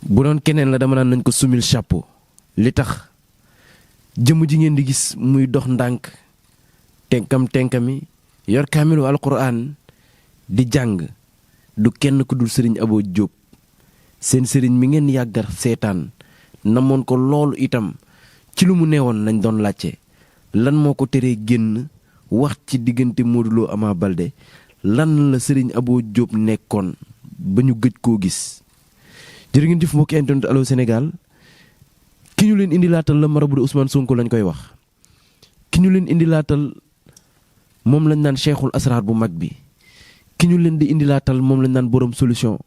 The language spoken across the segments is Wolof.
bu doon keneen la dama naan nañ ko sumil chapeau li tax jëmm ji ngeen di gis muy dox ndànk tenkami yor kaamilu alquran di jàng du kenn ku dul sëriñ Abo Diop seen sëriñ mi ngeen yàggar seetaan namoon ko loolu itam ci lu mu neewoon lañ doon laajte lan moo ko teree génn wax ci diggante Modou Lo Ama Baldé lan la sëriñ Abo Diop nekkoon ba ñu gëj koo gis. jërë ngeen jëf mbokki internet Allô Sénégal ki ñu leen indi laatal la marabu de Ousmane Sonko lañ koy wax ki ñu leen indi laatal moom lañ naan cheikhul asrar bu mag bi ki ñu leen di indi laatal moom lañ naan borom solution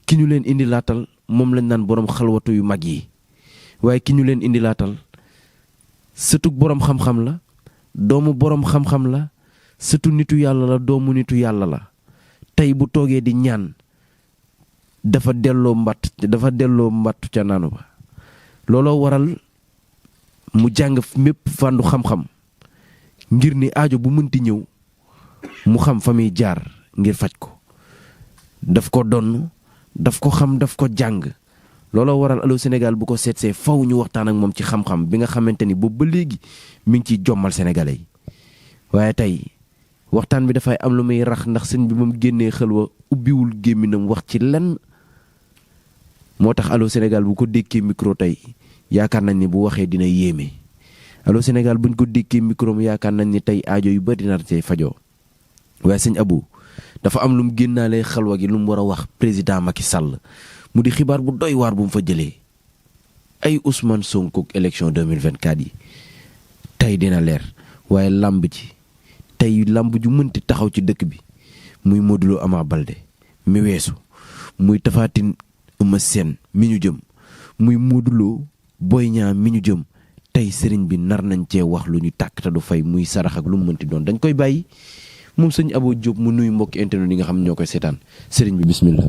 ki ñu leen indi laatal moom lañ naan borom xalwatu yu mag yi waaye ki ñu leen indi laatal sëtug borom xam-xam la doomu borom xam-xam la sëtu nitu yàlla la doomu nitu yàlla la tey bu toogee di ñaan dafa delloo mbattu ca naanu ba looloo waral mu jàng mépp fàndu xam-xam ngir ni aajo bu mënti ñëw mu xam fa muy jaar ngir faj ko daf ko donn daf ko xam daf ko jàng looloo waral Allô Sénégal bu ko seetsee faw ñu waxtaan ak moom ci xam-xam bi nga xamante ni boobu ba léegi mi ngi ciy jommal sénégalais yi waaye tey waxtaan bi dafay am lu muy rax ndax sëñ bi moom génnee xelwa ubbiwul gémminam wax ci lenn moo tax Allô Sénégal bu ko dékkee micro tey yaakaar nañ ni bu waxee dina yéeme Allô Sénégal buñ ko dékkee micro mu yaakaar nañ ni tey aajo yu bari dina cay fajoo waaye sëñ Abou dafa am lu mu génnaalee xalwa gi lu mu war a wax président Macky Sall mu di xibaar bu doy waar bu mu fa jëlee ay Ousmane Sonko élection 2024 yi tey dina leer waaye làmb ji tey làmb ju mënti taxaw ci dëkk bi muy Modou Lo Ama Baldé mi weesu muy Tapha Tine Eumeu Sène mi ñu jëm muy Modou Lo Boy Niang mi ñu jëm tey sëriñ bi nar nañ cee wax lu ñu tàkk te du fay muy sarax ak lu mu mënti doon dañ koy bàyyi moom sëñ Abo Diop mu nuyu mbokki internet yi nga xam ne ñoo koy seetaan sëriñ bi bismillah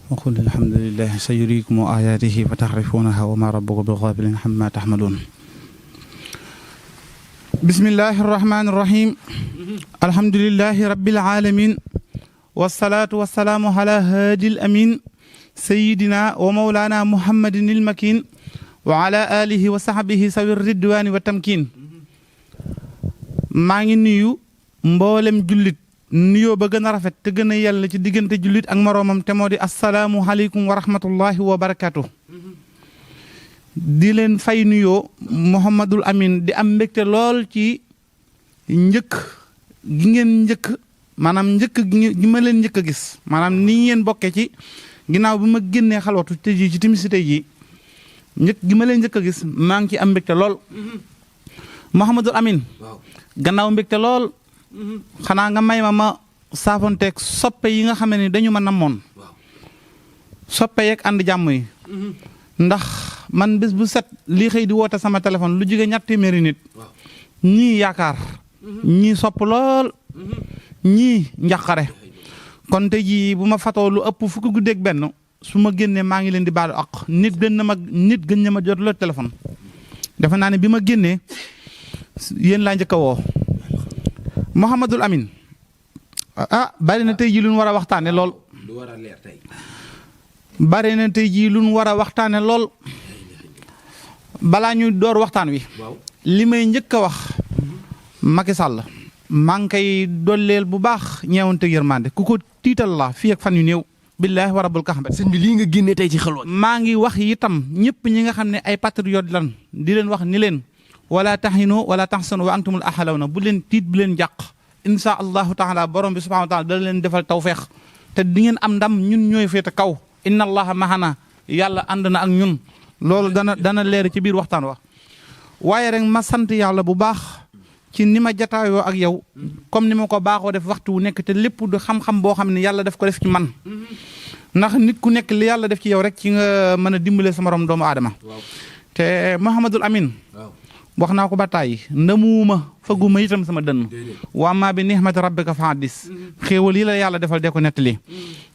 waqul alhamdulillahi sayuriikum ayaatihi fa taxrifuunaha wa ma rabbuka bi gaafilin amma taxmaluun bismillahi arrahmani irrahim alhamdulillahi rabbil alamin wasalaatu wasalaamu ala haadi al amin sayidina wa mawlana muhammadin il makin wa ala alihi wa sahbihi sawi ridwaani wa tamkin maa ngi nuyu mboolem jullit nuyoo ba gën a rafet te gën a yàlla ci diggante jullit ak moroomam te moo di asalaamu aleykum wa rahmatullahi wa barakatuh di leen fay nuyoo Mouhamadul Amin di am mbégte lool ci njëkk gi ngeen njëkk maanaam njëkk gi ma leen njëkk a gis maanaam ni ngeen bokkee ci ginnaaw bi ma génnee xalwatu te ji ci timisi tey ji njëkk gi ma leen njëkk a gis maa ngi ci am mbégte lool Mouhamadul Amin gannaaw mbégte lool xanaa nga may ma saafonteeg soppe yi nga xam ne dañu ma namoon soppe yeeg ànd jàmm yi ndax man bés bu set lii xëy di woote sama téléphone lu jóge 200 nit ñii yaakaar ñii sopp lool ñii njaqare kon tey jii bu ma fatoo lu ëpp fukki guddeeg benn su ma génnee maa ngi leen di baalu ak nit gën na ma jot la téléphone defe naa ne bi ma génnee yéen laa njëkk a woo Mouhamadul Amin bari na tey jii lu ñu war a waxtaane lool bari na tey jii lu ñu war a waxtaane lool balaa ñuy door waxtaan wi li may njëkk a wax Macky Sall maa ngi koy dolleel bu baax ñeewante yërmande ku ko tiital la fii ak fan yu néew billaahi wa rabbul kaxba sëñ bi lii nga génnee tey ci xalwa maa ngi wax itam ñëpp ñi nga xam ne ay patriote lan di leen wax ni leen wala tahinu wala tahsanu wa antumul ahalawna bu leen tiit bu leen jàq insha allahu taala borom bi subhanahu wa taala dana leen defal tawfeex te di ngeen am ndam ñun ñooy féete kaw inna allaha mahana yàlla ànd na ak ñun loolu dana leer ci biir waxtaan wa waaye rek ma sant yàlla bu baax ci ni ma jataayoo ak yow comme ni ma ko baaxoo def waxtu wu nekk te lépp du xam-xam boo xam ne yàlla def ko def ci man ndax nit ku nekk li yàlla def ci yow rek ci nga mën a dimbale sa morom doomu aadama te Mouhamadul Amin wax naa ko ba tàyyi ndamuuma faguma itam sama dënn waa maa bi nihmati rabbika fa haddis xéewal yi la yàlla defal dee ko nettali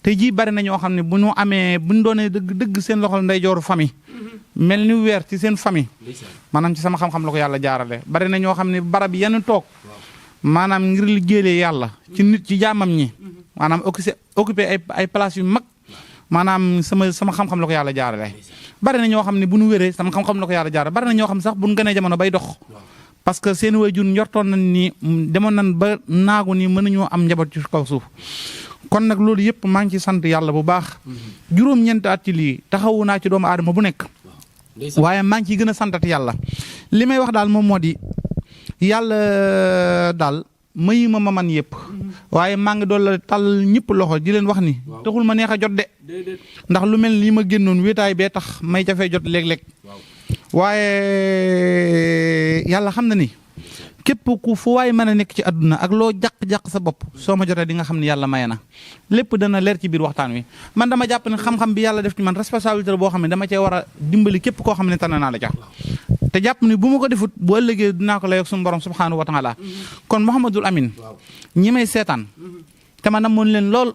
te ji bari na ñoo xam ne bu ñu amee bu ñu doonee dëgg seen loxol ndeyjooru famille mel ni weer ci seen famille maanaam ci sama xam-xam la ko yàlla jaarale bari na ñoo xam ne barab yenn toog maanaam ngir liggéeyee yàlla ci nit ci jaamam ñi maanaam occupé ay place yu mag maanaam sama xam-xam la ko yàlla jaarale. bari na ñoo xam ne bu nu wéree sama xam-xam la ko yàlla jaarale bari na ñoo xam sax bu nu gënee jamono bay dox. parce que seen waajur njortoon nañ ni demoon nañ ba naagu ni mën nañoo am njaboot ci kaw suuf. kon nag loolu yëpp maa ngi ci sant yàlla bu baax. juróom-ñeenti at ci lii taxawu naa ci doomu aadama bu nekk. waaye maa ngi ciy gën a santati yàlla. li may wax daal moom moo di yàlla daal mayi ma man yëpp. waaye maa ngi doon la tàll ñëpp loxo di leen wax ni. taxul ma neex a jot de. ndax lu mel ni ma génnoon wéetaay bee tax may jafee jot léeg-léeg. waaye yàlla xam na ni. képp ku fu waay mën a nekk ci àdduna ak loo jàq-jàq sa bopp soo ma jotee di nga xam ne yàlla maye na lépp dana leer ci biir waxtaan wi man dama jàpp ne xam-xam bi yàlla def ci man responsabilité boo xam ne dama cee war a dimbali képp koo xam ne tànn naa la ca te jàpp ni bu ma ko defut bu ëllëgee dinaa ko layoog suñu borom subhanahu wa taala kon Mouhamadul Amine ñi may seetaan te ma namoon leen lool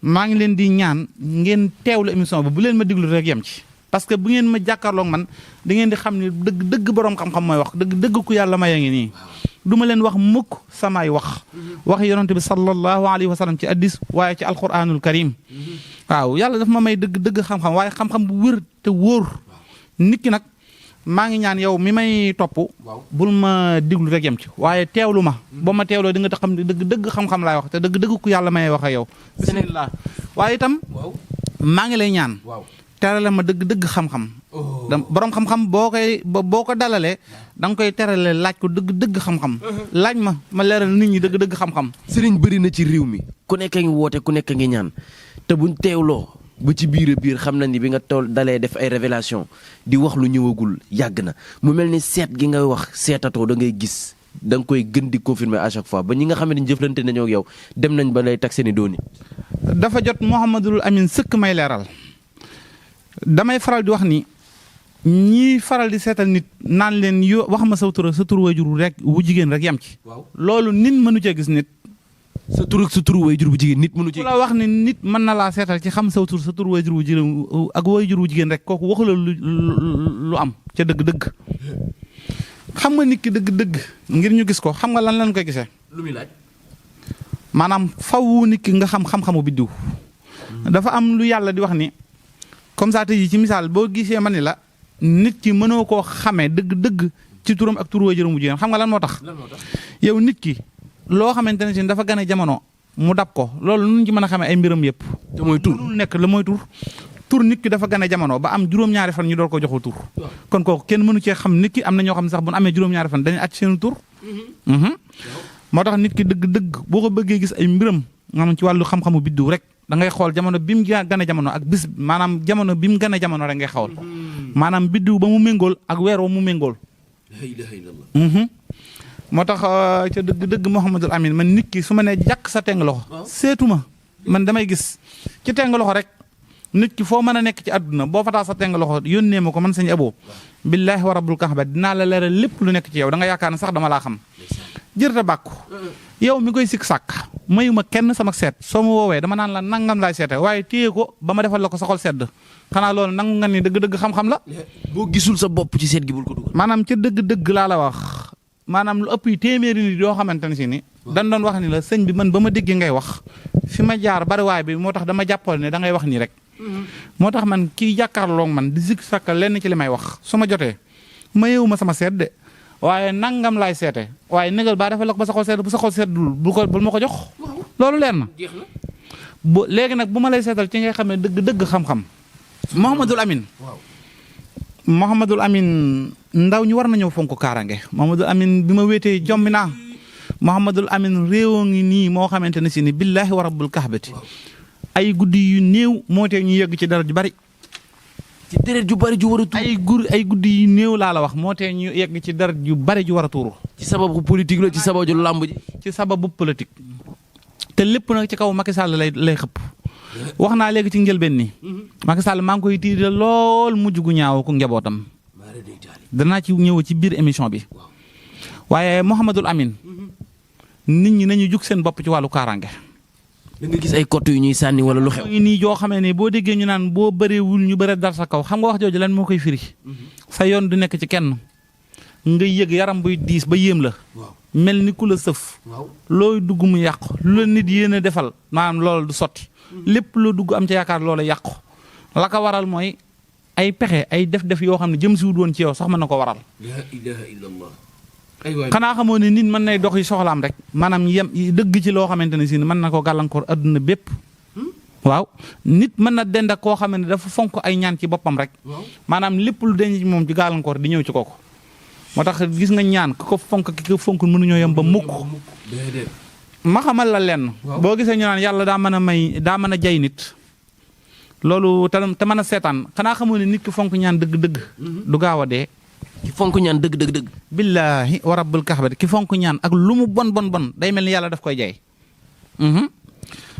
maa ngi leen di ñaan ngeen teewlu émission bi bu leen ma diglu rek yem ci parce que bu ngeen ma jàkkaarloog man da ngeen di xam ne dëgg borom xam-xam mooy wax dëgg ku yàlla maye ngi nii du ma leen wax mukk samay wax yonent bi sallallahu alayhi wa sallam ci addis waaye ci alquranul karim waaw yàlla daf ma may dëgg xam-xam waaye xam-xam bu wér te wóor nit ki nag maa ngi ñaan yow mi may topp bul ma diglu rek yem ci waaye teewlu ma boo ma teewloo di nga xam ne dëgg xam-xam laay wax te dëgg ku yàlla may wax ak yow bismillah waaye itam maa ngi lay ñaan terale ma dëgg xam-xam borom xam-xam boo ko dalalee da nga koy terale laaj ko dëgg xam-xam laaj ma leeral nit ñi dëgg xam-xam sëriñ bëri na ci réew mi ku nekk a ngi woote ku nekk a ngi ñaan te buñ teewloo ba ci biir xam na ni bi nga tool dalee def ay révélation di wax lu ñëwagul yàgg na mu mel ni seet gi ngay wax seetatoo da ngay gis da nga koy gën di confirmer à chaque fois ba ñi nga xam ne jëflante nañoo ak yow dem nañ ba lay tag seeni dooni dafa jot Mouhamadul Amine sëkk may leeral damay faral di wax ni ñii faral di seetal nit naan leen yo wax ma sa tur waajur rek wu jigéen rek yam ci. loolu nit mënu cee gis nit. sa tur waajur bu jigéen nit mënu cee. ku la wax ni nit mën na laa seetal ci xam sa tur waajur wu jigéen ak waajur wu jigéen rek kooku waxu la lu am ca dëgg-dëgg. xam nga nit ki dëgg-dëgg ngir ñu gis ko xam nga lan lañ koy gisee. lu muy laaj. maanaam fawu nit ki nga xam-xamu biddiw. dafa am lu yàlla di wax ni. comme ça tey jii ci misaal boo gisee ma ni la nit ki mënoo koo xamee dëgg-dëgg ci turam ak tur waajuram bu jigéen xam nga lan moo tax. yow nit ki loo xamante ne si dafa gane jamono mu dab ko loolu nu ñu ci mën a xamee ay mbiram yëpp. te mooy tur nekk la mooy tur nit ki dafa gane jamono ba am juróom-ñaari fan ñu door ko joxul tur. kon kooku kenn mënu cee xam nit ki am na ñoo xam ne sax bu nu amee juróom-ñaari fan dañuy àcc seen tur. moo tax nit ki dëgg-dëgg boo ko bëggee gis ay mbiram nga xam ci wàllu xam-xamu biddiw rek. da ngay xool jamono bi mu gane jamono ak bis maanaam jamono bi mu gane jamono rek ngay xool maanaam biddiw ba mu méngool ak weer wa mu méngool. moo tax ca dëgg Mouhamadul Amine man nit ki su ma nee jàkk sa teng loxo. seetu ma man damay gis ci teng loxo rek nit ki foo mën a nekk ci àdduna boo fataa sa teng loxo yónnee ma ko man sañ aboo. billaahi wa rabbul kaaba dinaa la leeral lépp lu nekk ci yow da nga yaakaar ne sax dama laa xam. jërëjëf bàkku yow mi koy sikk sàkk mayuma kenn sama seet soo ma woowee dama naan la nangam laay seete waaye téye ko ba ma defal la ko sa xol sedd xanaa loolu nangu nga ni dëgg-dëgg xam-xam la. boo gisul sa bopp ci seet gi bul ko dugal. maanaam ca dëgg-dëgg laa la wax maanaam lu ëpp yi téeméeri nit yoo xamante ne si ni. dañ doon wax ni la sëñ bi man ba ma déggee ngay wax fi ma jaar bariwaay bi moo tax dama jàppal ne da ngay wax nii rek. moo tax man kii jàkkaarloo man di sikk sàkk lenn ci li may wax su ma jotee mayewuma sama seet de. waaye nangam laay seete waaye négal baa defal la ko ba sa xol sedd bu sa xol seddul bul ma ko jox loolu leer na bu léegi nag bu ma lay seetal ci ngay xam ne dëgg xam-xam Mouhamadul Amine Mouhamadul Amine ndaw ñu war nañoo fonk kaarange Mouhamadul Amine bi ma wéetee jommi naa Mouhamadul Amine réewoo ngi nii moo xamante ne si ni billaahi wa rabbul kahbati ay guddi yu néew moo tee ñu yegg ci dara ju bari ci deret ju bari ju war a tuuru ay guddi yu néew laa la wax moo tee ñu yegg ci deret ju bari ju war a tuuru. ci sababu politique la ci sababu ju làmb ji. ci sababu politique. te lépp nag ci kaw Macky Sall lay xëpp. wax naa léegi ci njëlbeen ni Macky Sall maa ngi koy tiire lool mujj gu ñaaw ku njabootam. danaa ci ñëw ci biir émission bi. waaye Mouhamadul Amine. nit ñi nañu jug seen bopp ci wàllu kaaraange. da nga gis ay cote yu ñuy sànni wala lu xew. nii joo xamee ne boo déggee ñu naan boo bëreewul ñu bëre dar sa kaw xam nga wax jooju lan moo koy firi. sa yoon du nekk ci kenn. nga yëg yaram buy diis ba yéem la. mel ni ku la sëf. looy dugg mu yàqu lu la nit yéen a defal maanaam loolu du sotti. lépp loo dugg am ca yaakaar loola yàqu. la ko waral mooy ay pexe ay def-def yoo xam ne jëm si wut woon ci yow sax mën na ko waral. la ilaha illallah. aywa xanaa xamoo ne nit mën nay dox yi soxlaam rek maanaam yem dëgg ci loo xamante ne si mën na ko gàllankoor adduna bépp. waaw nit mën na dend ak koo xam ne dafa fonk ay ñaan ci boppam rek. maanaam lépp lu denc ci moom ci gàllankoor di ñëw ci kooku. moo tax gis nga ñaan ki ko fonk mënuñoo yem ba mukk. ma xamal la lenn. boo gisee ñu naan yàlla daa mën a jay nit. loolu te mën a seetaan xanaa xamoo ne nit ki fonk ñaan dëgg-dëgg. du gaaw a dee. ki fonk ñaan dëgg. billaahi wa rabbul kaxba ki fonk ñaan ak lu mu bon day mel ni yàlla daf koy jay.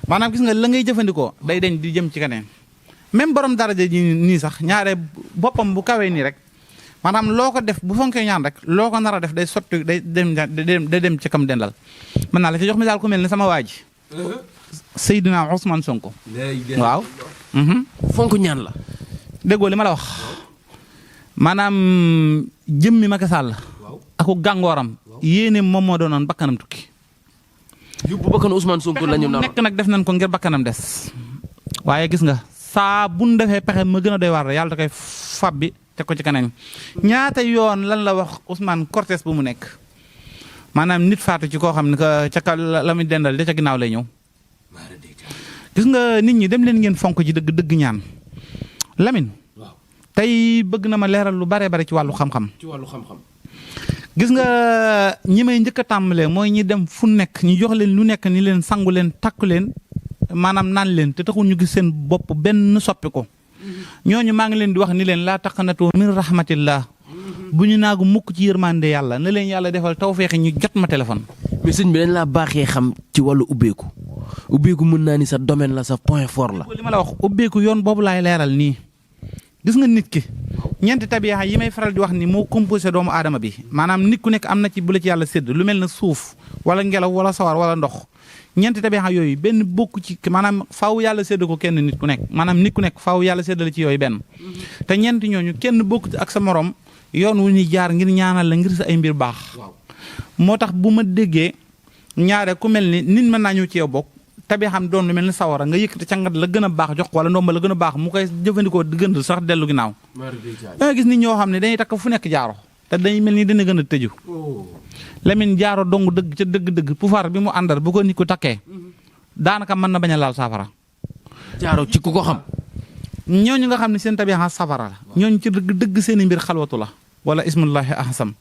maanaam gis nga la ngay jëfandikoo day deñ di jëm ci keneen même borom daraja ji nii sax ñaare boppam bu kawee nii rek maanaam loo ko def bu fonkee ñaan rek loo ko nar a def day sotti day dem ci kam dendal mën naa la ci jox misaal ku mel ni sama waa ji Seydina Ousmane Sonko. waaw. fonk ñaan la. déggoo li ma la wax maanaam jëmmi Macky Sall aku gàngooram yéene moom moo doonoon bakkanam tukki. yóbbu bakkanu Ousmane Sonko la ñu nar nekk nag def nañ ko ngir bakkanam des. waaye gis nga saa bu ñu defee pexe ma gën a doy waar yàlla da koy fab bi teg ko ci kanam ñaata yoon lan la wax Ousmane cortège bu mu nekk maanaam nit faatu ci koo xam ne que ca la muy dendal de ca ginnaaw lay ñëw. gis nga nit ñi dem leen ngeen fonk ci dëgg ñaan Lamine. tey bëgg na ma leeral lu bare ci wàllu xam-xam. gis nga ñi may njëkk a tàmbalee mooy ñi dem fu nekk ñu jox leen lu nekk ni leen sangu leen takku leen maanaam naan leen te taxul ñu gis seen bopp benn soppi ko ñooñu maa ngi leen di wax ni leen laa taqnatu min rahmatillah bu ñu naagu mukk ci yërmande yàlla na leen yàlla defal tawfeex ñu jot ma téléphone. mais sëñ bi dañ laa baaxee xam ci wàllu ubbeeku mën naa ni sa domaine la sa point fort la. li ma la wax ubbeeku yoon boobu laay leeral nii gis nga nit ki. ñeenti tabiya yi may faral di wax ni moo composé doomu aadama bi maanaam nit ku nekk am na ci bu la ci yàlla sédd lu mel na suuf wala ngelaw wala sawar wala ndox ñeenti tabiya yooyu benn bokk ci maanaam faaw yàlla sédd ko kenn nit ku nekk maanaam nit ku nekk faaw yàlla séddale ci yooyu benn. te ñeenti ñooñu kenn bokk ak sa morom yoon wu ñuy jaar ngir ñaanal la ngir sa ay mbir baax. moo tax bu ma déggee ñaare ku mel ni nit mën naa ñëw ci yow bokk. tabi xam doon lu mel ni sawara nga yëkkati cangat la gën a baax jox ko wala ndomba la gën a baax mu koy jëfandikoo di gën sax dellu ginnaaw. da nga gis nit ñoo xam ne dañuy takk fu nekk jaaro te dañuy mel ni dina gën a tëju. Lamine jaaro dong dëgg ca dëgg pouvoir bi mu àndal bu ko nit ko takkee daanaka mën na bañ a laal safara. jaaro ci ku ko xam. ñooñu nga xam ne seen tabi safara la. ñooñu ci dëgg seen i mbir xalwatu la wala ismullahi ahsam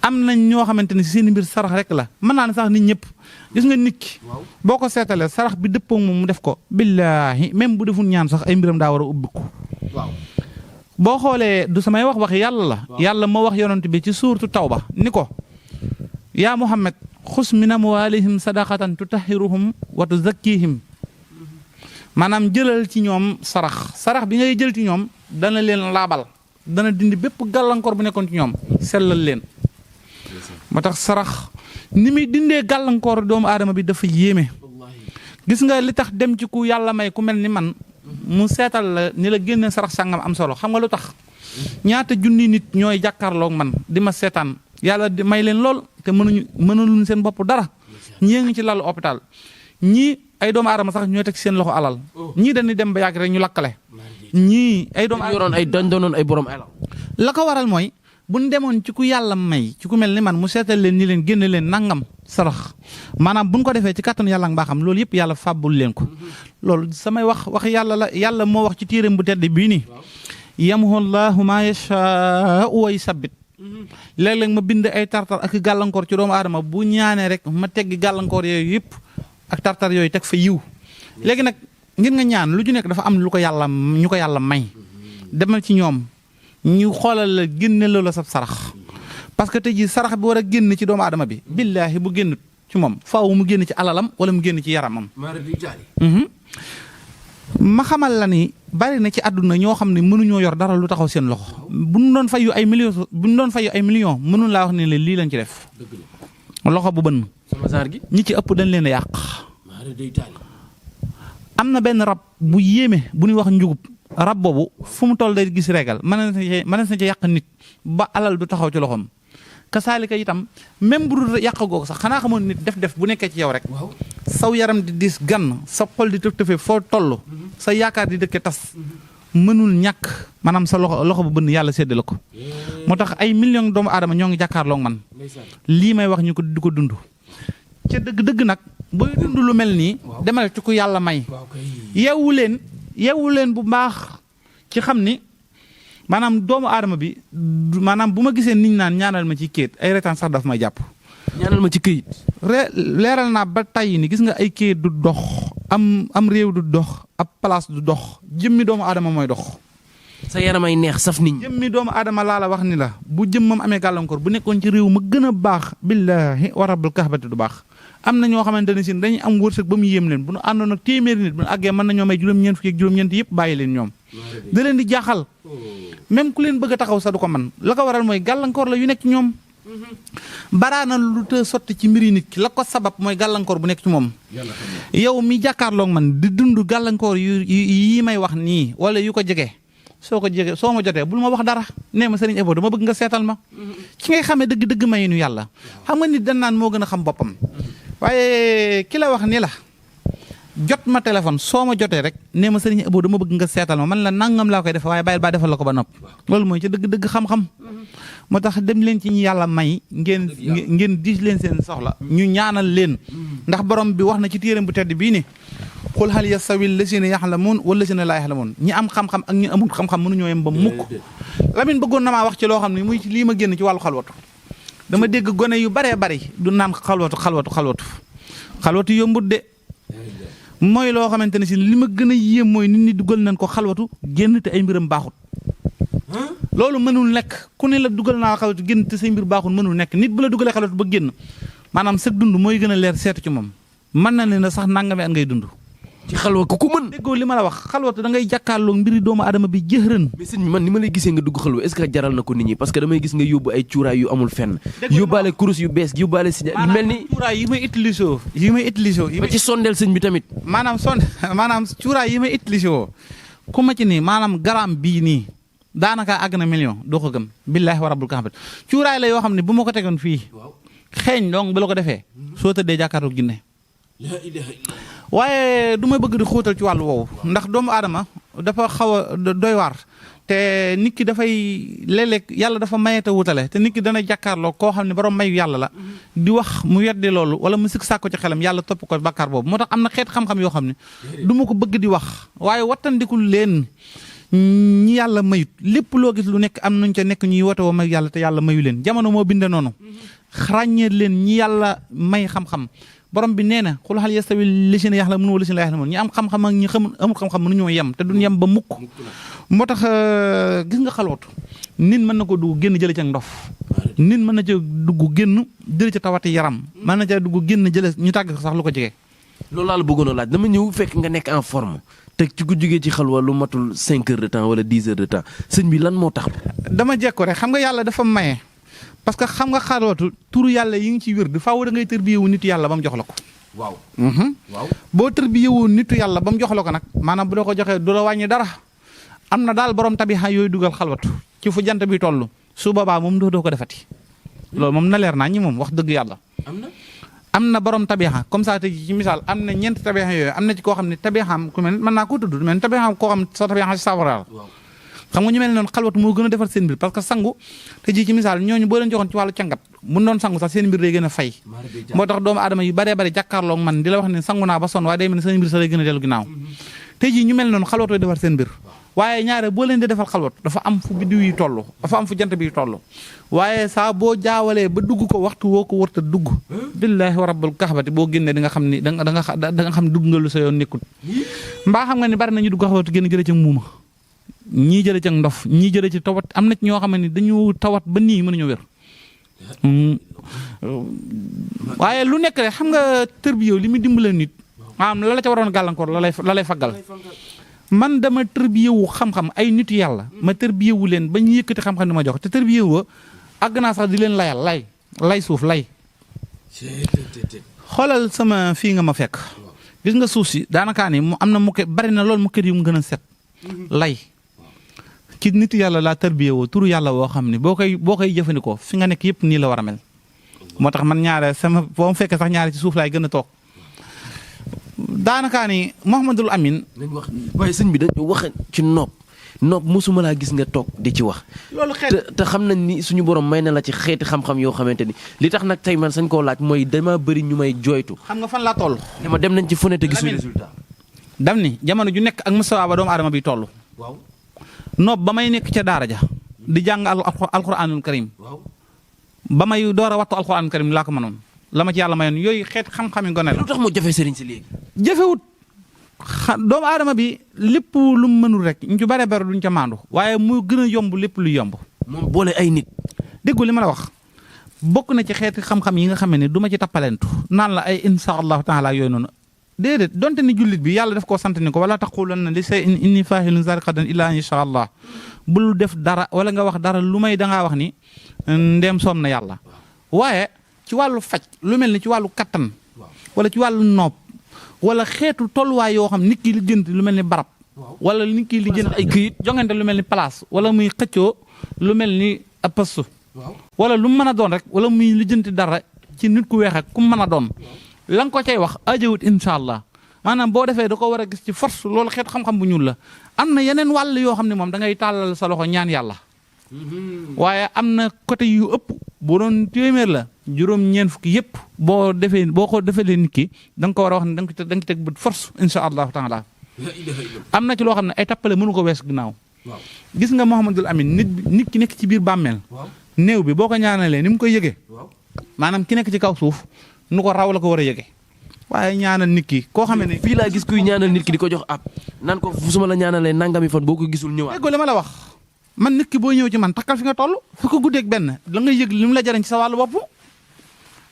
am nañ ñoo xamante ne seen mbir sarax rek la mën naa ne sax nit ñëpp gis nga nit ki boo ko seetalee sarax bi dëppoo moom mu def ko billaahi même bu deful ñaan sax ay mbiram daa war a ubbiku boo xoolee du samay wax yàlla la yàlla moo wax yonent bi ci suuratu tawba ni ko yaa Muhammad xus min amwaalihim sadaqatan tutahhiruhum wa tuzakkihim maanaam jëlal ci ñoom sarax bi ngay jël ci ñoom dana leen laabal dana dindi bépp gàllankoor bu nekkoon ci ñoom sellal leen moo tax sarax ni muy dindee gàllankoor doomu aadama bi dafa yéeme gis nga li tax dem ci ku yàlla may ku mel ni man mu seetal la ni la génne sarax sàngam am solo xam nga lu tax ñaata junni nit ñooy jàkkaarloog man di ma seetaan yàlla di may leen lool te mënuluñ seen bopp dara ñii ngi ci lalu hôpital ñii ay doomu aadama sax ñooy teg seen loxo alal ñii dañuy dem ba yàgg rek ñu lakkale ñii ay doomu yoroon ay doonoon ay borom alal la ko waral mooy bu ñu demoon ci ku yàlla may ci ku mel ni man mu seetal leen ni leen génne leen nangam sarax maanaam bu ñu ko defee ci kàttanu yàlla mbaaxam loolu yëpp yàlla fàbbul leen ko loolu samay wax yàlla la yàlla moo wax ci téereem bu tedd bii nii yamhu llaahu maa yashaa'u wa yusabbit léeg-léeg ma bind ay tartar ak gàllankoor ci doomu aadama bu ñaanee rek ma teggi gàllankoor yooyu yëpp ak tartar yooyu teg fa yiw léegi nag ngir nga ñaan lu ju nekk dafa am lu ko yàlla ñu ko yàlla may demal ci ñoom ñu xoolal la génne loola sab sarax parce que tey jii sarax bi war a génn ci doomu aadama bi billaahi bu génn ci moom faaw mu génn ci alalam wala mu génn ci yaramam. ma xamal la ni bari na ci àdduna ñoo xam ne mënuñoo yor dara lu taxaw seen loxo bu ñu doon fayu ay millions mënuñ laa wax ne leen lii lañ ci def loxo bu bënn ñi ci ëpp dañ leen a yàq. am na benn rab bu yéeme bu ñuy wax njugub rab boobu fu mu toll day gis régal mën na ci yàq nit ba alal du taxaw ci loxoom kasaalika itam même bu dul yàq googu sax xanaa xamoon nit def bu nekkee ci yow rek saw yaram di diis gann sa xol di tëf tëfee foo toll sa yaakaar di dëkke tas mënul ñàkk maanaam sa loxo bu bënn yàlla séddale ko moo tax ay millions doomu aadama ñoo ngi jàkkaarloo man lii may wax ñu ko di ko dund ca dëgg nag booy dund lu mel nii demal ci ku yàlla may yeewu leen bu baax ci xam ni maanaam doomu aadama bi maanaam bu ma gisee niñ naan ñaanal ma ci kéet ay retaan sax daf may jàpp ñaanal ma ci këyit leeral naa ba tey ni gis nga ay kéet du dox am réew du dox ab place du dox jëmmi doomu aadama mooy dox sa yaram ay neex saf nit ñi jëmmi doomu aadama laa la wax ni la bu jëmmam amee gàllankoor bu nekkoon ci réew ma gën a baax billaahi wa rabbul kaxbati du baax am na ñoo xamante ne si dañuy am wërsëg ba mu yéem leen bu nu àndoon ak téeméeri nit bu nu àggee mën nañoo may juróom-ñeent fukki ak juróom-ñeent yëpp bàyyi leen ñoom da leen di jaaxal même ku leen bëgg a taxaw sa du ko man la ko waral mooy gàllankoor la yu nekk ci ñoom baraana lu te sotti ci mbiri nit ki la ko sabab mooy gàllankoor bu nekk ci moom yow mi jàkkaarloog man di dund gàllankoor yi may wax nii wala yu ko jege soo ma jotee bul ma wax dara nee ma sëriñ Ebo dama bëgg nga seetal ma ci ngay xamee dëgg-dëgg mayinu yàlla xam nga nit dañ naan moo gën a xam boppam waaye ki la wax ni la jot ma téléphone soo ma jotee rek nee ma sëriñ Ebo dama bëgg nga seetal ma man la nangam laa koy def waaye bàyyil baa defal la ko ba nopp loolu mooy ci dëgg-dëgg xam-xam moo tax dem leen ci ñi yàlla may ngeen diis leen seen soxla ñu ñaanal leen ndax borom bi wax na ci téeram bu tedd bii ni xul hal yastawi llazina yaxlamuun wala lazina laa yaxlamuun ñi am xam-xam ak ñi amul xam-xam mënuñoo yem ba mukk Lamine bëggoon na maa wax ci loo xam ne muy lii ma génn ci wàllu xalwatu dama dégg gone yu baree bari du naan xalwatu yombut de mooy loo xamante ne si li ma gën a yéem mooy nit ñi dugal nañ ko xalwatu génn te ay mbiram baaxut loolu mënul nekk ku ne la dugal naa xalwatu génn te say mbir baaxul mënul nekk nit bu la dugalee xalwatu ba génn maanaam sëg dund mooy gën a leer seetu ci moom mën na leen sax nangami at ngay dund ci xalwa ku ko mën déggoo li ma la wax xalwatu da ngay jàkkaarloo mbiri doomu adama bi jëxërën mais sëñ man ni ma lay gisee nga dugg xalwa est-ce que jaral na ko nit ñi parce que damay gis nga yóbbu ay cuuraay yu amul fenn yóbbaale kurus yu bees yóbbaale si mel ni cuuraay yi may utilisé ba ci sondeel sëñ bi tamit maanaam cuuraay yi may utilisé woo ku ma ci nii maanaam garam bii nii daanaka àgg na million doo ko gëm billaahi wa rabbul kaxbat cuuraay la yoo xam ne bu ma ko tegoon fii xeeñ donc bu la ko defee soo tëddee jàkkaarloo ginne waaye du ma bëgg di xóotal ci wàllu woowu ndax doomu aadama dafa xaw a doy waar te nit ki dafay léeg-léeg yàlla dafa mayete wutale te nit ki dana jàkkaarloo koo xam ne borom mayu yàlla la di wax mu weddi loolu wala mu sikk sàkko ci xelam yàlla topp ko bàkkaar boobu moo tax am na xeet xam-xam yoo xam ne du ma ko bëgg di wax waaye wattandikul leen ñi yàlla mayut lépp loo gis lu nekk am nañ ca nekk ñuy wote woo mayu yàlla te yàlla mayu leen jamono moo binde noonu ràññee leen ñi yàlla may xam-xam borom bi nee na xul hal yastawi llazina yaxlamuuna wa llazina laa yaxlamuun ñi am xam-xam ak ñi amul xam-xam mënuñoo yem te duñ yem ba mukk moo tax gis nga xalwatu nit mën na ko dugg génn jële ca ndof nit mën na ca dugg génn jële ca tawati yaram mën na ca dugg génn jële ñu tàgg sax lu ko jege. loolu laa la bëggoon a laaj dama ñëw fekk nga nekk en forme te ci ku jógee ci xalwa lu matul 5 heures de temps wala 10 heures de temps sëñ bi lan moo tax. dama jekko rek xam nga yàlla dafa maye. parce que xam nga xalwatu turu yàlla yi ngi ci wér du faaw da ngay tërbiyewu nitu yàlla ba mu jox la ko. waaw. boo tërbiyewu nitu yàlla ba mu jox la ko nag maanaam bu la ko joxee du la wàññi dara am na daal borom tabixa yooyu dugal xalwatu ci fu jant bi toll su boobaa moom doo ko defati. loolu moom na leer naa ñi moom wax dëgg yàlla. am na borom tabixa comme ça te ci misaal am na ñeenti tabixa yooyu am na ci koo xam ne tabixaam ku mel mën naa koo tudd mais tabixaam koo xam sa tabixa si sawara xam nga ñu mel noonu xalwatu moo gën a defar seen mbir parce que sangu te ji ci misaal ñooñu boo leen joxoon ci wàllu càngat mun doon sangu sax seen mbir day gën a fay moo tax doomu aadama yu baree bari jàkkaarloo man di la wax ne sangu naa ba sonn waaye day mel ne seen mbir sax day gën a dellu ginnaaw te ji ñu mel noonu xalwatoo defar seen mbir waaye ñaare boo leen di defal xalwat dafa am fu biddiw yi toll dafa am fu jant bi toll waaye saa boo jaawalee ba dugg ko waxtu woo ko warta dugg billaahi wa rabbul kaxbati boo génnee di nga xam ni da nga xam ne dugg nga lu sa yoon nekkul mbaa xam nga ni bari nañu dugg xalwatu génn jële ci muuma ñii jële ci ndof ñii jële ci tawat am na ci ñoo xam ne dañu tawat ba nii mënuñoo wér waaye lu nekk rek xam nga tërbiyew li muy dimbale nit maanaam la la ca waroon gàllankoor la lay faggal man dama tërbiyewu xam-xam ay nit yàlla ma tërbiyewu leen ba ñu yëkkati xam-xam ni ma jox te tërbiyewu àgg naa sax di leen layal lay suuf lay xoolal sama fii nga ma fekk gis nga suuf si daanakaa ni mu am na mukke bari na loolu mukket yu mu gën a set lay ci nit yàlla laa tarbiyewoo turu yàlla woo xam ne boo koy jëfandikoo fi nga nekk yëpp nii la war a mel moo tax man ñaare sama boo mu fekkee sax ñaare ci suuf laay gën a toog daanakaa ni Mouhamadul Amin waaye sëñ bi dañu wax ci nopp nopp mosuma laa gis nga toog di ci wax. loolu xeet te xam nañ ni suñu borom may na la ci xeeti xam-xam yoo xamante ni li tax nag tey man sañ koo laaj mooy dama bëri ñu may jooytu. xam nga fan laa toll. dama dem nañ ci fu ne te gisul résultat. dam ni jamono ju nekk ak mustawa ba doomu aadama bi toll. waaw nopp ba may nekk ca daara ja di jàng alquranul karim. waaw ba may door a wattu alquranul karim laa ko mënoon la ma ci yàlla mayoon yooyu xeet xam-xami gone la. lu tax mu jafe sëriñ si léegi. jëfewut doomu aadama bi lépp lu mu mënul rek ñu ci bare bare duñ ca maandu waaye mu gën a yomb lépp lu yomb. moom boole ay nit. déggu li ma la wax bokk na ci xeeti xam-xam yi nga xam ne du ma ci tappalentu naan la ay insha allahu taala yooyu noonu déedéet donte ni jullit bi yàlla daf koo sant ni ko wala taqulanna li shay'in inni faa'ilun zaalika gadan illaa insha allah bul def dara wala nga wax dara lu may dangaa wax ni ndéem soom na yàlla waaye ci wàllu faj lu mel ni ci wàllu kattan wala ci wàllu nopp wala xeetu tolluwaay yoo xam nit ki lijjanti lu mel ni barab wala nit ki lijjanti ay këyit jongante lu mel ni place wala muy xëccoo lu mel ni ab poste wala lu mu mën a doon rek wala muy lijjanti dara ci nit ku weex ak ku mu mën a doon la nga ko cay wax ajawut incha allah maanaam boo defee da ko war a gis ci force loolu xeetu xam-xam bu ñuul la am na yeneen wàll yoo xam ne moom da ngay tàllal sa loxo ñaan yàlla waaye am na côté yu ëpp boo doon téeméer la juróom-ñeent fukki yëpp boo ko defee nit ki da nga ko war a wax ne da nga ci teg bët force incha allahu taala am na ci loo xam ne ay tappale mënu ko wees ginnaaw gis nga Mouhamadul Amin nit ki nekk ci biir bàmmeel néew bi boo ko ñaanalee ni mu koy yëgee maanaam ki nekk ci kaw suuf nu ko raw la ko war a yëgee waaye ñaanal nit ki koo xamee ne fii laa gis kuy ñaanal nit ki di ko jox ab nan ko fu suma la ñaanalee nangami fan boo ko gisul ñëwaat. déggoo li ma la wax man nit ki boo ñëw ci man takkal fi nga toll fu ko guddeeg benn la nga yëg li mu la jariñ ci sa wàllu bopp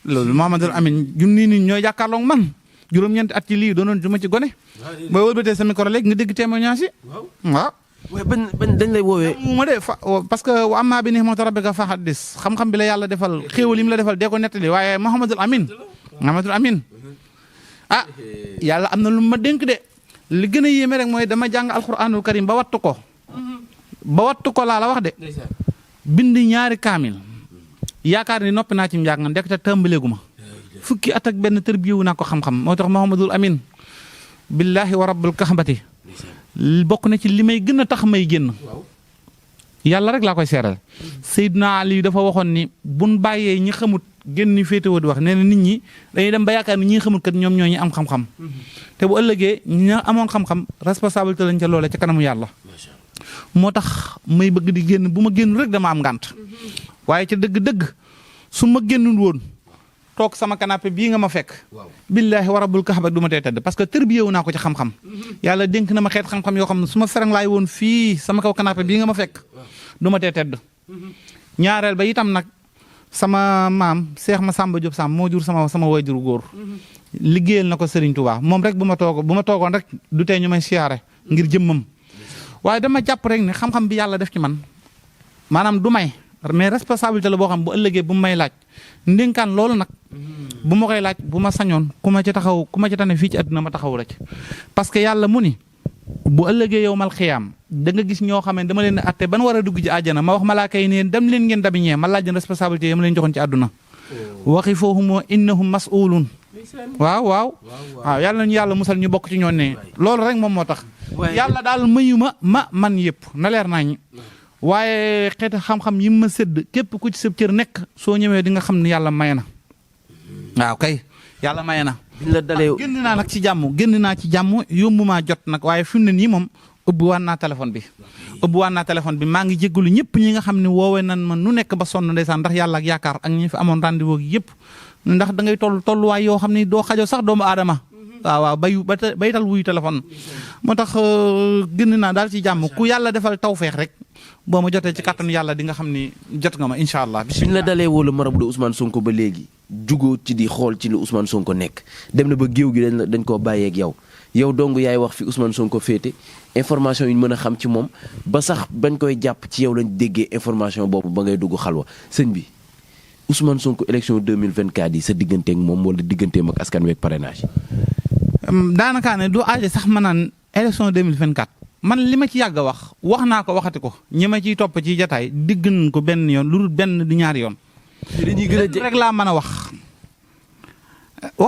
loolu Mouhamadul Amin jum nii nit ñooy jàkkaarloog man juróom-ñeenti at ci lii doonoon du ma ci gone booy wëlbatee sa micro léegi nga dégg témoignage yi waaw waaye ban dañ lay woowee. ma de parce que wa amma bi ni'mati rabbika fa haddis xam-xam bi la yàlla defal xéewal yi mu la defal dee ko nettali waaye Mouhamadul Amin ah yàlla am na lu ma dénk de li gën a yéeme rek mooy dama jàng alquranul karim ba wattu ko laa la wax de bind ñaari kaamil yaakaar ni noppi naa ci njàng ndek te tàmbaleegu ma fukki at ak benn tërbiyewu naa ko xam-xam moo tax Mouhamadul Amin billahi wa rabbil kaxbati bokk na ci li may gën a tax may génn yàlla rek laa koy seeral Seydina Ali dafa waxoon ni buñ bàyyee ñi xamut génn ni féetewoo di wax nee na nit ñi dañuy dem ba yaakaar ni ñi xamut kat ñoom ñoo ñi am xam-xam te bu ëllëgee ña amoon xam-xam responsabilité lañ ca loolee ca kanamu yàlla moo tax may bëgg di génn bu ma génn rek dama am ngànt waaye ca dëgg-dëgg su ma génnul woon toog sama canapé bii nga ma fekk billaahi wa rabbul kaaba du ma tee tedd parce que tërbiyewu naa ko ci xam-xam yàlla dénk na ma xeet xam-xam yoo xam ne su ma ferang laay woon fii sama kaw canapé bii nga ma fekk du ma tee tedd ñaareel ba itam nag sama maam Cheikh Massamba Diop Samb moo jur sama waajuru góor liggéeyal na ko Serigne Touba moom rek bu ma toogoon rek du tee ñu may siyaare ngir jëmmam waaye dama jàpp rek ne xam-xam bi yàlla def ci man maanaam du may mais responsabilité la boo xam bu ëllëgee bu may laaj ndénkaan loolu nag bu ma koy laaj bu ma sañoon ku ma ci tane fii ci àdduna ma taxaw rek parce que yàlla mu ni bu ëllëgee yow mal xiyaam da nga gis ñoo xam ne dama leen atte ban war a dugg ci àjjana ma wax malaaka yi ne dem leen ngeen dabi ñee ma laaj leen responsabilité yi ma leen joxoon ci àdduna waxi foohumoo innahum mas'uluun waaw yàlla nañu yàlla musal ñu bokk ci ñoon ne loolu rek moom moo tax yàlla daal mayu ma man yëpp na leer nañ waaye xeeti xam-xam yi ma sédd képp ku ci sa cër nekk soo ñëwee di nga xam ne yàlla may na waaw kay yàlla may na génn naa nag ci jàmm yombu maa jot nag waaye fi mu ne nii moom ubbiwaat naa téléphone bi maa ngi jéggalu ñëpp ñi nga xam ne woowee nan ma nu nekk ba sonn ndeysaan ndax yàlla ak yaakaar ak ñi fi amoon rendez-vous yëpp ndax da ngay tolluwaay yoo xam ne doo xajoo sax doomu aadama waaw baytal wuyu téléphone moo tax génn naa daal ci jàmm ku yàlla defal tawfeex rek boo ma jotee ci kàttanu yàlla di nga xam ni jot nga ma incha allah. biñ la dalee woo la marabu de Ousmane Sonko ba léegi jugoo ci di xool ci lu Ousmane Sonko nekk dem na ba géew gi dañ koo bàyyeeg yow dong yaay wax fi Ousmane Sonko féete information yi ñu mën a xam ci moom ba sax bañ koy jàpp ci yow lañ déggee information boobu ba ngay dugg xalwa sëñ bi Ousmane Sonko élection 2024 yi sa digganteeg moom wala digganteem ak askan wi ak parrainage. daanaka ne du aaje sax ma naan élection 2024 man li ma ci yàgg a wax naa ko waxati ko ñi ma ciy topp ci jataay digg nañ ko benn yoon lu dul benn di ñaari yoon. dañuy gën a rek laa mën a wax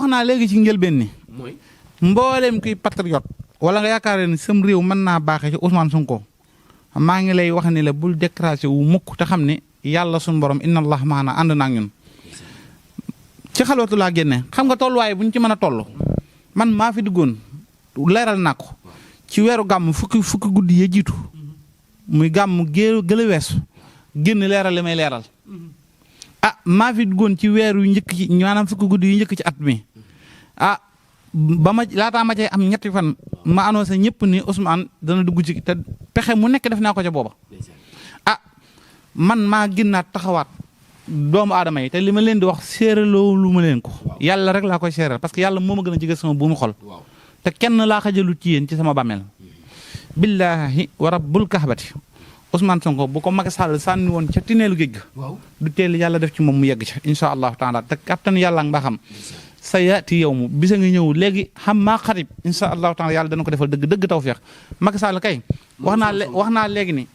naa léegi ci njëlbeen ni mooy mbooleem kuy patriote wala nga yaakaar ne sam réew mën naa baaxee ci Ousmane Sonko maa ngi lay wax ni la bul découragé wu mukk te xam ne yàlla suñu borom inna allah maana ànd naa ak ñun. ci xalwatu laa génne xam nga tolluwaay bu ñu ci mën a toll man maa fi duggoon leeral naa ko ci weeru gàmm fukki guddi yee jiitu muy gàmm gële weesu génn leeral li may leeral. maa fi duggoon ci weer yu njëkk ci maanaam fukki guddi yu njëkk ci at mi ba ma laataa ma cay am ñetti fan ma annoncé ñëpp ni Ousmane dana dugg ci te pexe mu nekk def naa ko ca booba. man maa ginnaat taxawaat doomu aadama yi te li ma leen di wax séeraloo lu ma leen ko. yàlla rek laa koy séeral parce que yàlla moo ma gën a jege sama buumu xol. te kenn laa xajalu ci yéen ci sama bàmmeel. billaahi wa rabbul kaxbati Ousmane Sonko bu ko Macky Sall sànni woon ca tineelu géej ga. du teel yàlla def ci moom mu yegg ca incha allahu taala te kattan yàlla nga xam sa yaati yow mu bisa nga ñëw léegi xam maa xarib incha allahu taala yàlla dana ko defal dëgg tawfeex Macky Sall kay. wax naa léegi ni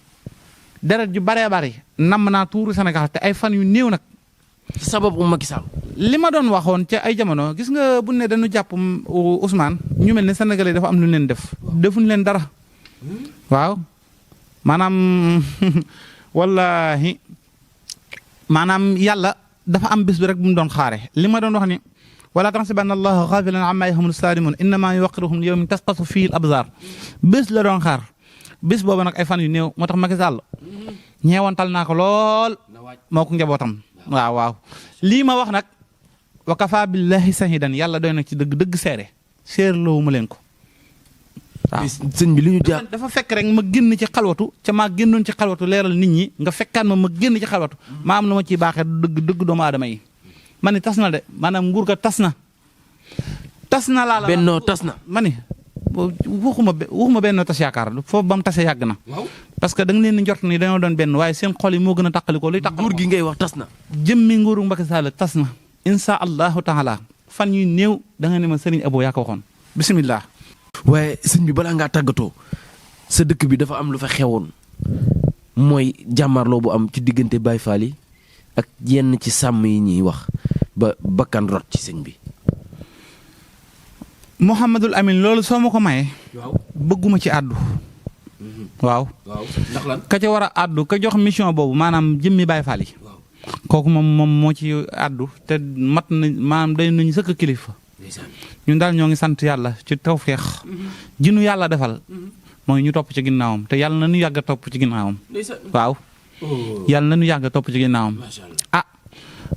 deret ju baree bari namm naa tuuru Sénégal te ay fan yu néew nag. sababu Macky Sall. li ma doon waxoon ca ay jamono gis nga bu ne dañu jàpp Ousmane ñu mel ne Sénégalais dafa am lu leen def. defuñ leen dara. waaw maanaam wallahi maanaam yàlla dafa am bés bi rek bu mu doon xaare li ma doon wax ni wala tahsabanna allaha ghafilan amma ya'malu salimun innama yuwaqqiruhum li yawmin tasqatu fihi al-absar bés la doon xaar bés boobu nag ay fan yu néew moo tax Macky Sall ñeewantal naa ko lool moo ko njabootam waaw lii ma wax nag wa kafa billahi shahidan yàlla doy na ci dëgg seerloowu ma leen ko waaw sëñ bi li ñu jàpp dafa fekk rek ma génn ci xalwatu ca maa génnoon ci xalwatu leeral nit ñi nga fekkaan ma génn ci xalwatu maa am lu ma ciy baaxee dëgg doomu aadama yi ma ni tas na de maanaam nguur ga tas na laa la bennoo tas na ma ni waxuma bennoo tas yaakaar foofu ba mu tasee yàgg na parce que da nga leen di njort ni dañoo doon benn waaye seen xol yi moo gën a tàqalikoo luy tàqalikoo nguur gi ngay wax tas na jëmmi nguuru Macky Sall tas na insha allahu taala fan yu néew da nga ne ma Serigne Abo yaa ko waxoon bismillah. waaye sëñ bi balaa ngaa tàggatoo sa dëkk bi dafa am lu fa xewoon mooy jàmmarloo bu am ci diggante Baye Fall yi ak yenn ci sàmm yi ñuy wax ba bakkan rot ci sëñ bi. Mouhamadul Amin loolu soo ma ko mayee. bëgguma ci àddu. waaw ndax lan ka ca war a àddu ka jox mission boobu maanaam jëmmi Baye Fall yi. kooku moom moo ci àddu te mat na maanaam day nañu sëkk kilifa. ñun daal ñoo ngi sant yàlla ci tawféex ji nu yàlla defal mooy ñu topp ci ginnaawam te yàlla na ñu yàgg a topp ci ginnaawam. waaw yàlla na ñu yàgg a topp ci ginnaawam.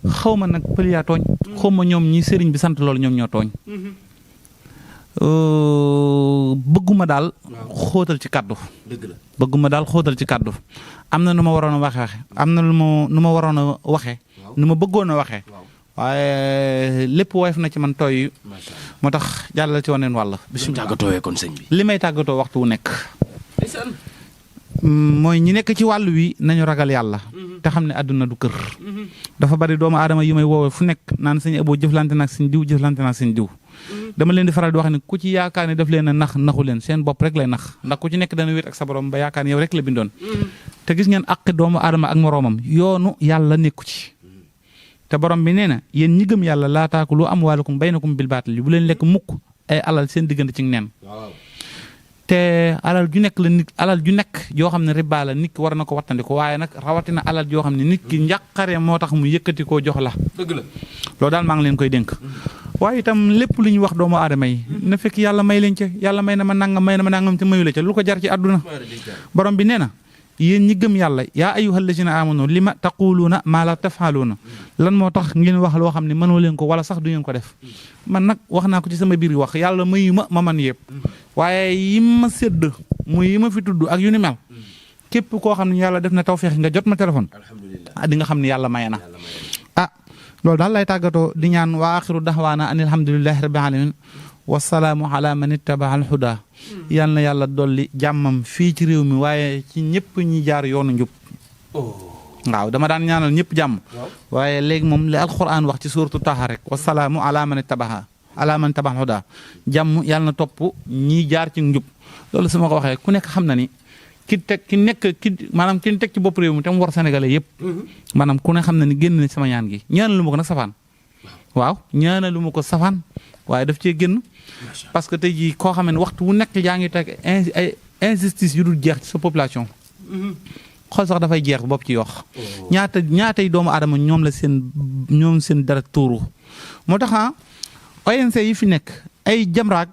xaw ma nag pël yaa tooñ. xaw ma ñoom ñi sëriñ bi sant loolu ñoom ñoo tooñ. bëgguma daal xóotal ci kàddu. bëgguma daal xóotal ci kàddu am na nu ma waroon a waxee am na nu ma waroon a waxee nu ma bëggoon a waxee. waaye lépp woyof na ci man tooy moo tax jàllal ci waneen wàll. bisimilah tàggatoo kon sëñ bi. li may tàggatoo waxtu wu nekk. mooy ñi nekk ci wàll wi nañu ragal yàlla. te xam ne àdduna du kër. dafa bari doomu aadama yi may woowee fu nekk naan sëñ Abo jëflante nag sëñ diw jëflante nag sëñ diw. dama leen di faral di wax ne ku ci yaakaar ne daf leen a naxu leen seen bopp rek lay nax ndax ku ci nekk dana wéet ak sa borom ba yaakaar ne yow rek la bindoon. te gis ngeen àq doomu aadama ak moroomam yoonu yàlla nekku ci. te borom bi nee na yéen ñi gëm yàlla laa taakulu amwaalakum baynakum bil baatil bu leen lekk mukk ay alal seen diggante ci neen. te alal ju nekk la nit alal ju nekk yoo xam ne riba la nit ki war na ko wattandiko waaye nag rawatina alal joo xam ne nit ki njàqare moo tax mu yëkkati koo jox la. dëgg la loolu daal maa ngi leen koy dénk. waaye itam lépp lu ñu wax doomu aadama yi na fekk yàlla may leen ca yàlla may na ma nangam te mayu la ca lu ko jar ci àdduna. borom bi nee na yéen ñi gëm yàlla yaa ayyuhal lazina amanu lima taquluuna maa la tafaaluuna lan moo tax ngeen wax loo xam ne mënoo leen ko wala sax du ngeen ko def man nag wax naa ko ci sama biir wax yàlla mayu ma man yëpp waaye yi ma sédd muy yi ma fi tudd ak yu ni mel képp koo xam ne yàlla def na tawfeex nga jot ma téléphone di nga xam ne yàlla maye na. loolu daal lay tàggatoo di ñaan wa axiru daxwaana an alhamdulillahi rabbil alamin wasalaamu ala man ittaba al huda yal na yàlla dolli jàmmam fii ci réew mi waaye ci ñëpp ñi jaar yoonu njub. waaw dama daan ñaanal ñëpp jàmm. waaye léegi moom li alquran wax ci suuratu Taaha rek wasalaamu ala man ittaba al huda jàmm yàlla na topp ñi jaar ci njub loolu su ma ko waxee ku nekk xam na ni ki teg ci bopp réew mi te mu war Sénégalais yëpp. maanaam ku ne xam na ni génn na sama ñaan gi ñaanalu ma ko nag safaan. waaw ñaanalu ma ko safaan waaye daf cee génn. parce que tey jii koo xam ne waxtu wu nekk yaa ngi teg ay injustice yu dul jeex ci sa population. xol sax dafay jeex bopp ci yox ñaatay doomu aadama ñoom seen dara tuuru moo tax ONC yi fi nekk ay Jamraak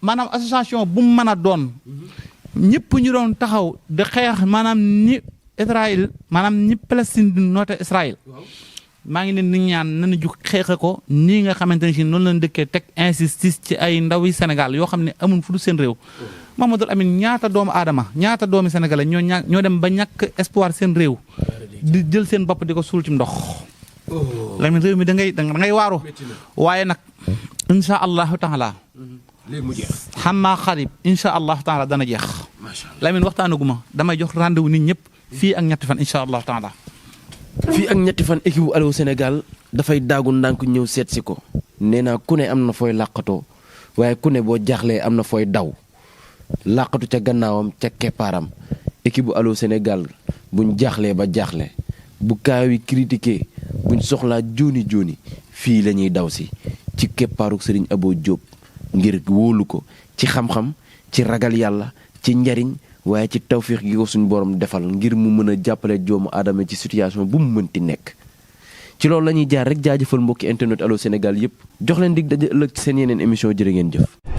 maanaam association bu mu mën a doon ñëpp ñu doon taxaw di xeex maanaam ni Israël maanaam ni Palestine di noote Israël maa ngi leen di ñaan nañu jug xeexe ko nii nga xamante ne si noonu lañ dëkkee teg insistance ci ay ndawi Sénégal yoo xam ne amul fu du seen réew Mamadou Amine ñaata doomu aadama ñaata doomi sénégalais ñoo dem ba ñàkk espoir seen réew di jël seen bopp di ko suul ci ndox Lamine réew mi da ngay waaru waaye nag insha allahu taala léegi mu jeex xammaa xarib insha allahu taala dana jeex Lamine waxtaanaguma damay jox rendez-vous nit ñëpp fii ak ñetti fan insha allahu taala fii ak ñetti fan équipe bu Allô Sénégal dafay daagu ndànk ñëw seet si ko nee naa ku ne am na fooy làqatoo waaye ku ne boo jaaxlee am na fooy daw làqatu ca gannaawam ca keppaaram équipe bu Allô Sénégal buñ jaaxlee ba jaaxle bu kaawi critiqué buñ soxlaa jooni jooni fii la ñuy daw si ci keppaaruk Serigne Abo Diop ngir wóolu ko ci xam-xam ci ragal yàlla ci njariñ waaye ci tawfiix gi ko suñu borom defal ngir mu mën a jàppale joomu aadama ci situation bu mu mënti nekk ci loolu la ñuy jaar rek jaajëfal mbokki internet Allô Sénégal yépp jox leen dig daje ëllëg ci seen yeneen émission jërë ngeen jëf